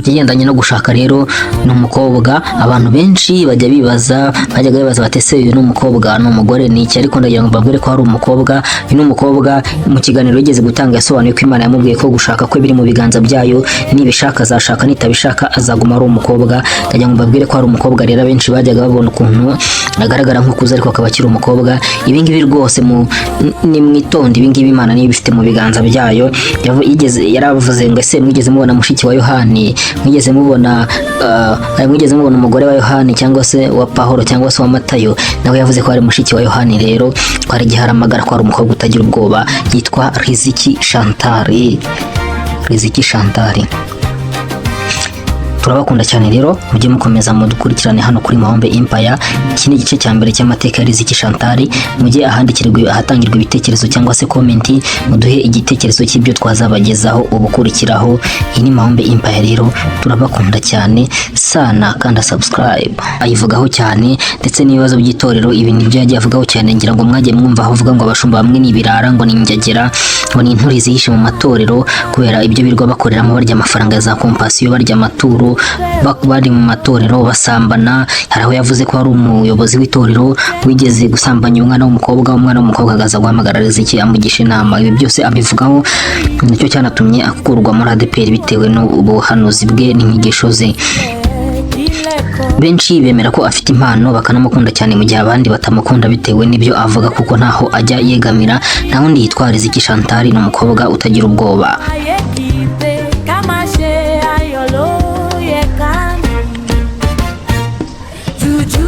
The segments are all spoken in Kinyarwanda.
Ikigendanye no gushaka rero, ni umukobwa. Abantu benshi bajya bibaza, bajyaga bibaza bati: "Ese uyu ni umukobwa, ni umugore, ni iki?" Ariko ndagira ngo mbabwire ko hari umukobwa. Uyu ni umukobwa. Mu kiganiro yigeze gutanga yasobanuye ko Imana yamubwiye ko gushaka kwe biri mu biganza byayo, nibishaka azashaka, nitabishaka azaguma ari umukobwa. Ndagira ngo mbabwire ko hari umukobwa. Rero abenshi bajyaga babona ukuntu agaragara nk'ukuze ariko akaba akiri umukobwa. Ibi ngibi rwose mu ni mwitonde, ibi ngibi Imana niyo ibifite mu biganza byayo. Yigeze yaravuze ngo: "Ese mwigeze mubona mushiki wa Yohani? Mwigeze mubona mwigeze mubona umugore wa Yohani cyangwa se wa Pahoro cyangwa se wa Matayo?" Nawe yavuze ko ari mushiki wa Yohani. Rero ko hari igihe aramagara ko ari umukobwa utagira ubwoba, yitwa Riziki Chantal. Riziki Chantal, turabakunda cyane. Rero mujye mukomeza mudukurikirane hano kuri Mahombe Empire. Iki ni igice cya mbere cy'amateka ya Riziki Chantal. Mujye ahandikirwa, ahatangirwa ibitekerezo cyangwa se comment, muduhe igitekerezo cy'ibyo twazabagezaho ubukurikiraho. Iyi ni Mahombe Empire. Rero turabakunda cyane sana, kanda subscribe. Ayivugaho cyane ndetse n'ibibazo by'itorero, ibi nibyo yagiye avugaho cyane. Ngira ngo mwagiye mwumva aho avuga ngo abashumba bamwe ni ibirara, ngo ni ingegera, ngo ni inturi zihishe mu matorero kubera ibyo birirwa bakoreramo, barya amafaranga ya za compassion, barya amaturo, bari mu matorero basambana. Hari aho yavuze ko hari umuyobozi w'itorero wigeze gusambanya umwana w'umukobwa, umwana w'umukobwa akaza guhamagara Riziki amugisha inama. Ibi byose abivugaho, nicyo cyanatumye akurwa muri ADEPR bitewe n'ubuhanuzi bwe n'inyigisho ze. Benshi bemera ko afite impano bakanamukunda cyane, mu gihe abandi batamukunda bitewe n'ibyo avuga, kuko ntaho ajya yegamira. Nta wundi, yitwa Riziki Chantal, ni umukobwa utagira ubwoba. Ayé kì í pé ká má ṣe ayọ̀ ló yẹ ká ní. Jújú.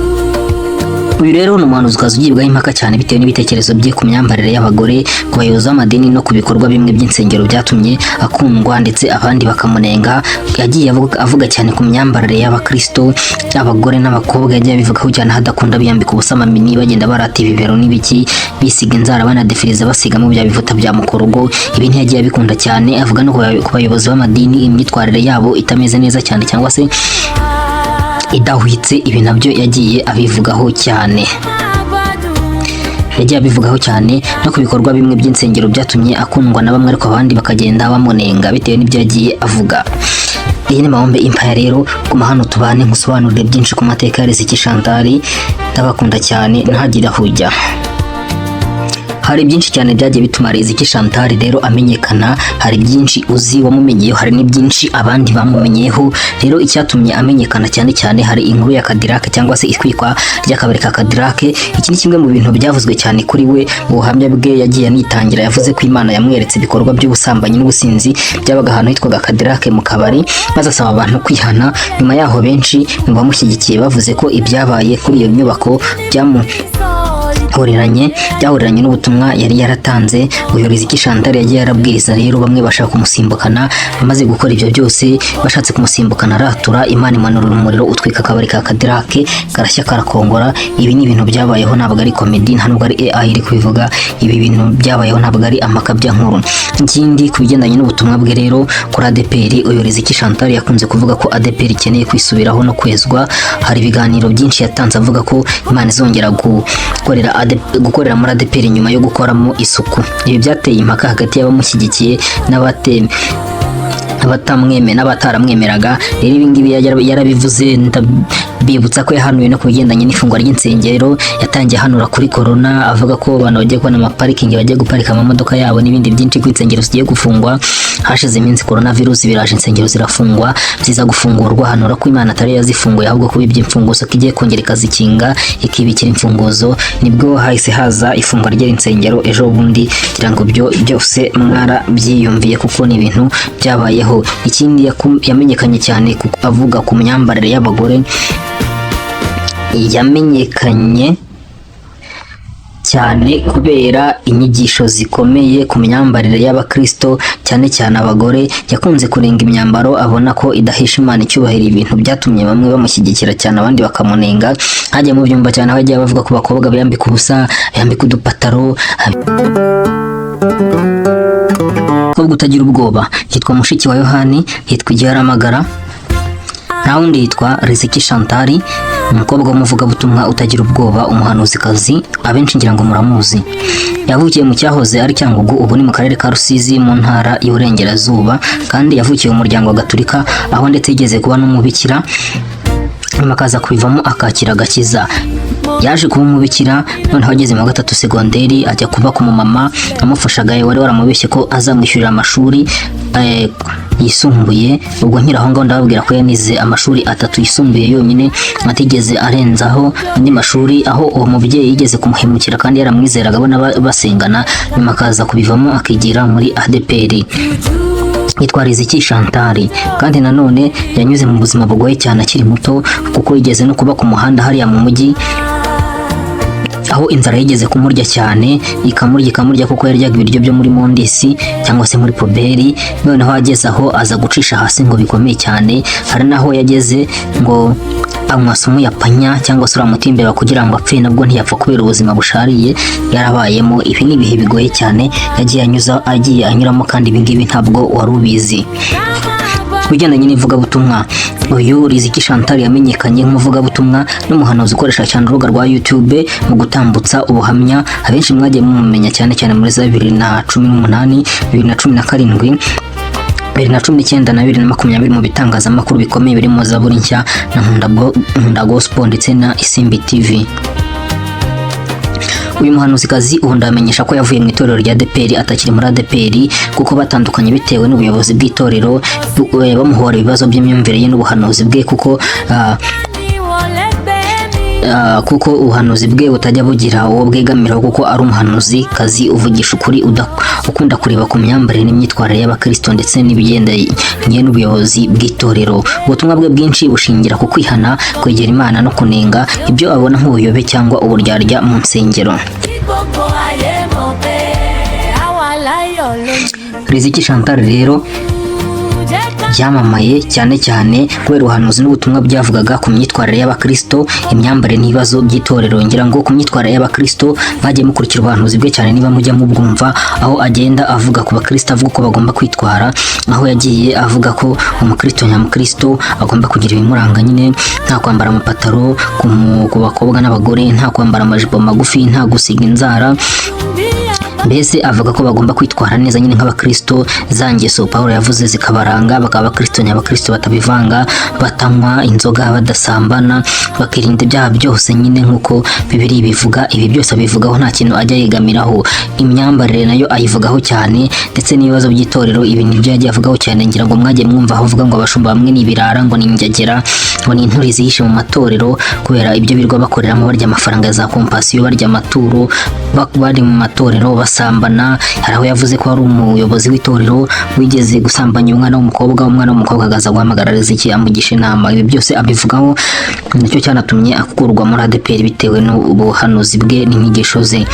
Uyu rero ni umuhanuzikazi ugibwaho impaka cyane bitewe n'ibitekerezo bye ku myambarire y'abagore, ku bayobozi b'amadini no ku bikorwa bimwe by'insengero byatumye akundwa ndetse abandi bakamunenga. Yagiye avuga cyane ku myambarire y'abakristo, abagore n'abakobwa. Yagiye abivugaho cyane aho adakunda biyambika ubusa, amamini, bagenda barata ibibero n'ibiki, bisiga inzara, banadefiriza, basigamo bya bivuta bya mukorogo. Ibi ntiyagiye abikunda cyane. Avuga no ku bayobozi b'amadini, imyitwarire yabo itameze neza cyane cyangwa se idahwitse. Ibi nabyo yagiye abivugaho cyane. Yagiye abivugaho cyane no ku bikorwa bimwe by'insengero byatumye akundwa na bamwe, ariko abandi bakagenda bamunenga bitewe n'ibyo yagiye avuga. Iyi ni Mahombe Empire. Rero guma hano tubane, nkusobanurire byinshi ku mateka ya Riziki Chantal. Ndabakunda cyane, ntihagire aho ujya. Hari byinshi cyane byagiye bituma Riziki Chantal rero amenyekana. Hari byinshi uzi wamumenyeyeho, hari n'ibyinshi abandi bamumenyeyeho. Rero icyatumye amenyekana cyane cyane, hari inkuru ya Cadillac cyangwa se itwikwa ry'akabari ka Cadillac. Iki ni kimwe mu bintu byavuzwe cyane kuri we. Mu buhamya bwe yagiye anitangira, yavuze ko Imana yamweretse ibikorwa by'ubusambanyi n'ubusinzi byabaga ahantu hitwaga Cadillac mu kabari, maze asaba abantu kwihana. Nyuma yaho benshi mu bamushyigikiye bavuze ko ibyabaye kuri iyo nyubako byahuriranye n'ubutumwa yari yaratanze. Uyu Riziki Chantal yagiye yarabwiriza. Rero bamwe bashaka kumusimbukana. Bamaze gukora ibyo byose, bashatse kumusimbukana, aratura, Imana imanura umuriro utwika akabari ka Cadillac, karashya karakongora. Ibi ni ibintu byabayeho, ntabwo ari comedy, nta nubwo ari AI iri kubivuga. Ibi bintu byabayeho, ntabwo ari amakabya nkuru. Ikindi ku bigendanye n'ubutumwa bwe rero kuri ADEPR, uyu Riziki Chantal yakunze kuvuga ko ADEPR ikeneye kwisubiraho no kwezwa. Hari ibiganiro byinshi yatanze avuga ko Imana izongera gukorera muri ADEPR nyuma yo gukoramo isuku. Ibi byateye impaka hagati y'abamushyigikiye n'abataramwemeraga. Rero ibi ngibi yarabivuze. Ndabibutsa ko yahanuye no ku bigendanye n'ifungwa ry'insengero. Yatangiye ahanura kuri corona, avuga ko abantu bagiye kubona amaparikingi bagiye guparika amamodoka yabo n'ibindi byinshi, ko insengero zigiye gufungwa. Hashize iminsi corona virus biraje, insengero zirafungwa. Ziza gufungurwa, ahanura ko Imana atari yazifunguye, ahubwo ko bibye imfunguzo, ko igiye kongera ikazikinga, ikibikira imfunguzo. Nibwo hahise haza ifungwa ry'insengero ejo bundi. Kugira ngo byo byose mwarabyiyumviye, kuko ni ibintu byabayeho. Ikindi yamenyekanye cyane kuko avuga ku myambarire y'abagore. Yamenyekanye cyane kubera inyigisho zikomeye ku myambarire y'abakristo, cyane cyane abagore. Yakunze kurenga imyambaro abona ko idahesha Imana icyubahiro, ibintu byatumye bamwe bamushyigikira cyane, abandi bakamunenga. Hajya mu byumba cyane aho yagiye bavuga ku bakobwa biyambika ubusa, biyambika udupataro. Umukobwa utagira ubwoba yitwa mushiki wa Yohani, yitwa Igiharamagara. Nta Nta wundi, yitwa Riziki Chantal, umukobwa w'umuvugabutumwa utagira ubwoba, umuhanuzikazi, abenshi ngira ngo muramuzi. Yavukiye mu cyahoze ari Cyangugu, ubu ni mu karere ka Rusizi mu ntara y'Iburengerazuba, kandi yavukiye mu muryango wa Gatulika, aho ndetse yigeze kuba n'umubikira, nyuma akaza kubivamo akakira agakiza. Yaje kuba umubikira, noneho ageze mu wa gatatu segonderi ajya kuba ku mumama amufashaga, wari waramubeshye ko azamwishyurira amashuri yisumbuye. Ubwo nkiri aho ngaho ndababwira ko yanize amashuri atatu yisumbuye yonyine, atigeze arenzaho andi mashuri, aho uwo mubyeyi yigeze kumuhemukira kandi yaramwizeraga, abona basengana, nyuma akaza kubivamo akigira muri ADEPR. Yitwa Riziki Chantal, kandi nanone yanyuze mu buzima bugoye cyane akiri muto, kuko yigeze no kuba ku muhanda hariya mu mujyi, aho inzara yigeze kumurya cyane, ikamurya ikamurya, kuko yaryaga ibiryo byo muri mondisi cyangwa se muri poubelle. Noneho ageze aho aza gucisha hasi ngo bikomeye cyane. Hari naho yageze ngo anywa sumu ya panya cyangwa se uriya muti w'imbeba kugira ngo apfe, nabwo ntiyapfa kubera ubuzima bushariye yarabayemo. Ibi ni ibihe bigoye cyane yagiye anyuza agiye anyuramo, kandi ibi ngibi ntabwo wari ubizi. Ku bigendanye n'ivugabutumwa, uyu Riziki Chantal yamenyekanye nk'umuvugabutumwa n'umuhanuzi ukoresha cyane urubuga rwa YouTube mu gutambutsa ubuhamya. Abenshi mwagiye mumumenya cyane cyane muri za 2018, 2017, 2019 na 2020 mu bitangazamakuru bikomeye birimo Zaburi Nshya na Nkunda Gospel ndetse na Isimbi TV. Uyu muhanuzikazi ubu ndamenyesha ko yavuye mu itorero rya ADEPR, atakiri muri ADEPR, kuko batandukanye bitewe n'ubuyobozi bw'itorero bamuhora ibibazo by'imyumvire ye n'ubuhanuzi bwe, kuko ubuhanuzi bwe butajya bugira uwo bwegamiraho, kuko ari umuhanuzi kazi uvugisha ukuri, ukunda kureba ku myambarire n'imyitwarire y'abakristo ndetse n'ibigendanye n'ubuyobozi bw'itorero. Ubutumwa bwe bwinshi bushingira ku kwihana, kwegera Imana no kunenga ibyo abona nk'ubuyobe cyangwa uburyarya mu nsengero. Kí gbogbo ayé mọ̀ pé àwa láyọ̀ lónìí. Riziki Chantal rero Jẹ́ ká yamamaye cyane cyane kubera ubuhanuzi n'ubutumwa byavugaga ku myitwarire y'abakristo, imyambarire n'ibibazo by'itorero. Ngira ngo ku myitwarire y'abakristo mwagiye mukurikira ubuhanuzi bwe cyane, niba mujya mubwumva, aho agenda avuga ku bakristo, avuga uko bagomba kwitwara, aho yagiye avuga ko umukristo nyamukristo agomba kugira ibimuranga nyine: nta kwambara amapataro ku bakobwa n'abagore, nta kwambara amajipo magufi, nta gusiga inzara. Bí a bá Mbese avuga ko bagomba kwitwara neza nyine nk'abakristo, za ngeso Pawulo yavuze zikabaranga, bakaba abakristo nyabakristo, batabivanga, batanywa inzoga, badasambana, bakirinda ibyaha byose nyine nk'uko Bibiliya bivuga. Ibi byose abivugaho, nta kintu ajya yegamiraho. Imyambarire nayo ayivugaho cyane, ndetse n'ibibazo by'itorero, ibi nibyo yagiye avugaho cyane. Ngira ngo mwagiye mwumva aho avuga ngo abashumba bamwe ni ibirara, ngo ni ingegera, ngo ni inturi zihishe mu matorero, kubera ibyo birirwa bakoreramo, barya amafaranga ya za compassion, barya amaturo, bari mu matorero basambana. Hari aho yavuze ko hari umuyobozi w'itorero wigeze gusambanya umwana w'umukobwa, umwana w'umukobwa akaza guhamagara Riziki amugisha inama. Ibi byose abivugaho, nicyo cyanatumye akurwa muri ADEPR bitewe n'ubuhanuzi bwe n'inyigisho ze.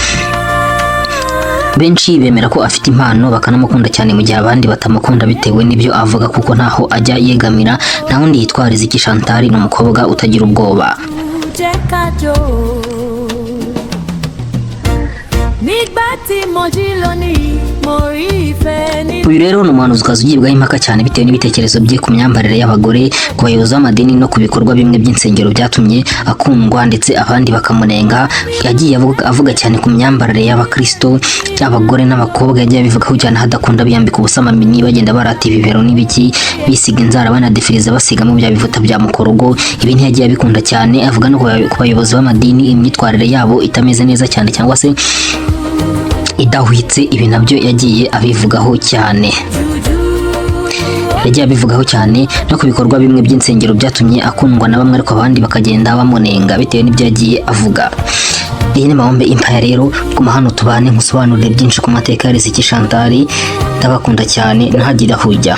Benshi bemera ko afite impano bakanamukunda cyane, mu gihe abandi batamukunda bitewe n'ibyo avuga, kuko ntaho ajya yegamira. Nta wundi, yitwa Riziki Chantal, ni umukobwa utagira ubwoba. Jẹ́ ká jó. Nígbà tí mo jí lónìí, mo rí ìfẹ́ ní. Uyu rero ni umuhanuzikazi ugibwaho impaka cyane bitewe n'ibitekerezo bye ku myambarire y'abagore, ku bayobozi b'amadini no ku bikorwa bimwe by'insengero byatumye akundwa ndetse abandi bakamunenga. Yagiye avuga cyane ku myambarire y'abakristo, abagore n'abakobwa, yagiye abivugaho cyane, aho adakunda biyambika ubusa, amamini, bagenda barata ibibero n'ibiki, bisiga inzara, banadefiriza, basigamo bya bivuta bya mukorogo. Ibi ntiyagiye abikunda cyane. Avuga no ku bayobozi b'amadini, imyitwarire yabo itameze neza cyane cyangwa se idahwitse. Ibi nabyo yagiye abivugaho cyane, yagiye abivugaho cyane no ku bikorwa bimwe by'insengero byatumye akundwa na bamwe, ariko abandi bakagenda bamunenga bitewe n'ibyo yagiye avuga. Iyi ni Mahombe Empire rero, guma hano tubane nkusobanurire byinshi ku mateka ya Riziki Chantal. Ndabakunda cyane, ntihagire aho ujya.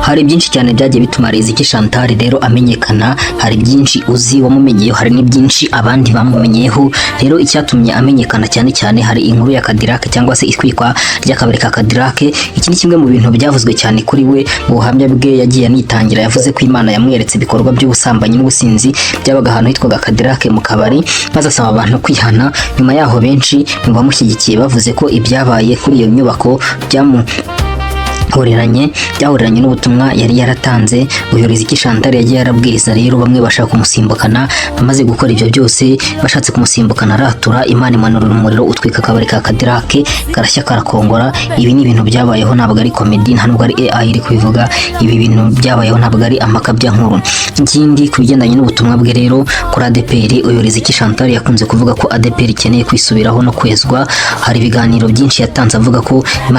Hari byinshi cyane byagiye bituma Riziki Chantal rero amenyekana. Hari byinshi uzi wamumenyeyeho, hari n'ibyinshi abandi bamumenyeyeho. Rero icyatumye amenyekana cyane cyane, hari inkuru ya Cadillac cyangwa se itwikwa ry'akabari ka Cadillac. Iki ni kimwe mu bintu byavuzwe cyane kuri we. Mu buhamya bwe yagiye anitangira, yavuze ko Imana yamweretse ibikorwa by'ubusambanyi n'ubusinzi byabaga ahantu hitwaga Cadillac mu kabari, maze asaba abantu kwihana. Nyuma yaho benshi mu bamushyigikiye bavuze ko ibyabaye kuri iyo nyubako byamu Byahuriranye n'ubutumwa yari yaratanze. Uyu Riziki Chantal yagiye yarabwiriza rero, bamwe bashaka kumusimbukana. Bamaze gukora ibyo byose, bashatse kumusimbukana, aratura, Imana imanurira umuriro utwika akabari ka Kadirake, karashya karakongora. Ibi ni ibintu byabayeho, ntabwo ari comedy, nta nubwo ari AI iri kubivuga. Ibi bintu byabayeho, ntabwo ari amakabya nkuru. Ikindi, ku bigendanye n'ubutumwa bwe rero kuri ADEPR, uyu Riziki Chantal yakunze kuvuga ko ADEPR ikeneye kwisubiraho no kwezwa. Hari ibiganiro byinshi yatanze avuga ko Imana